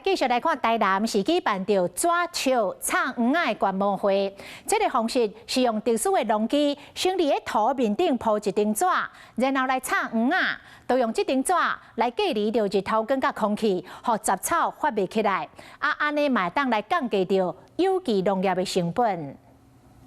繼續來看台南市舉辦著紙笑插黃仔的觀摩會。這個方式是用特殊的農機，先佇咧土面頂鋪一張紙，然後來插黃仔，就用這張紙來隔離著日頭光佮空氣，予雜草發袂起來。啊，按呢嘛會當來降低著有機農業的成本。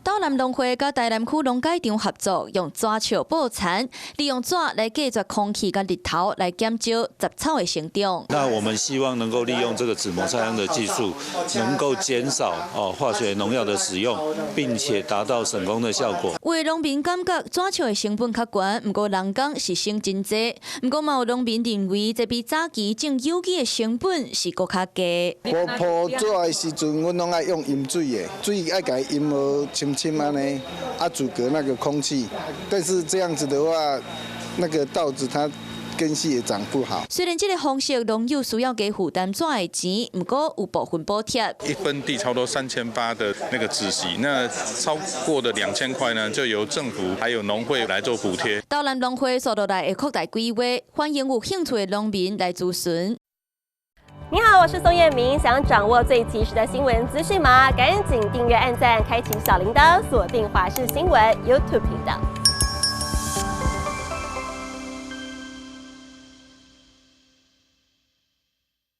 斗南農會佮台南區農改場合作，用紙笑報田，利用紙來隔絕空氣佮日頭，來減少雜草的生長。那我們希望能夠利用這個紙膜插秧的技術，能夠減少哦化學農藥的使用，並且達到省工的效果。有的農民感覺紙笑的成本較懸，毋過人工是省真濟。毋過嘛有農民認為，這比早期種有機的成本是閣較低。我鋪紙的時陣，阮攏愛用淹水的，水愛共伊淹予深深按呢，啊阻隔那個空氣。但是這樣子的話，那個稻子它根系也長不好。雖然這個方式農友需要加負擔紙的錢，毋過有部分補貼。一分地差不多3800的那個孳息，那超過的2000塊呢，就由政府還有農會來做補貼。斗南農會紲落來會擴大規劃，歡迎有興趣的農民來諮詢。你好，我是宋燕明。想掌握最及時的新聞資訊嗎？趕緊訂閱、按讚、開啟小鈴鐺，鎖定華視新聞 YouTube 頻道。